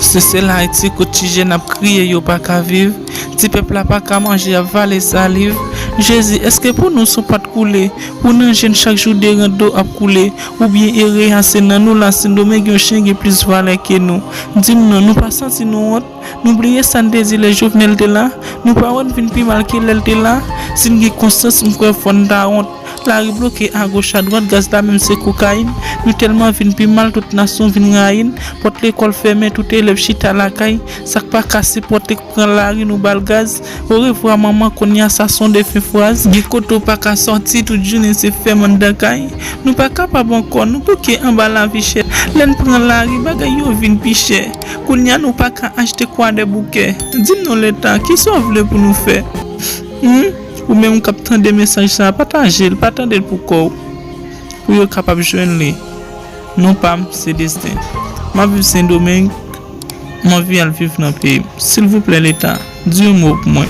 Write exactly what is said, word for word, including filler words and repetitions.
Se sèl Ayiti kot ti jèn ap kriye yo pa ka viv, ti pèp la pa ka manje ap vale saliv. Jezi, èske pou nou san pa t koule, pou nan jèn chak jou de rando ap koule, oubyen ere a se nan nou la Sendomeng yon chen gen plis valè ke nou? Di m non, nou pa santi nou wont? Nou bliye sa n te di lè Jovenel te la? Nou pa wè n vin pi mal ke lè l te la? Si n gen konsyans, m kwè fò n ta wont. Lari bloke agoch adwat, gaz la menm se kokayin. Nou tèlman vin pi mal, tout nasyon vin rayi n. Pòt lekòl fèmen, tout elèv chita lakay. Sa k pa ka sipòte k pran lari, nou ba l gaz. Orevwa manman, kounye a sa s on defen fraz. Gen kote w pa ka sòti, tout jounen se fèm anndan kay. Nou pa kapab ankò, nou bouke anba lavi chè. Lè n pran lari, bagay yo vin pi chè. Kounye a nou pa ka achte kwa de bouke. Di m non Leta, kisa w vle pou nou fè? Hmm? Ou menm k ap tande mesaj sa a, pataje l, pa tande l pou kò w, pou yo kapab jwenn li. Non pa m, se Destin. M ap viv Sendomeng, m anvi al viv nan peyi m. Silvouplè Leta, di yon mo pou mwen.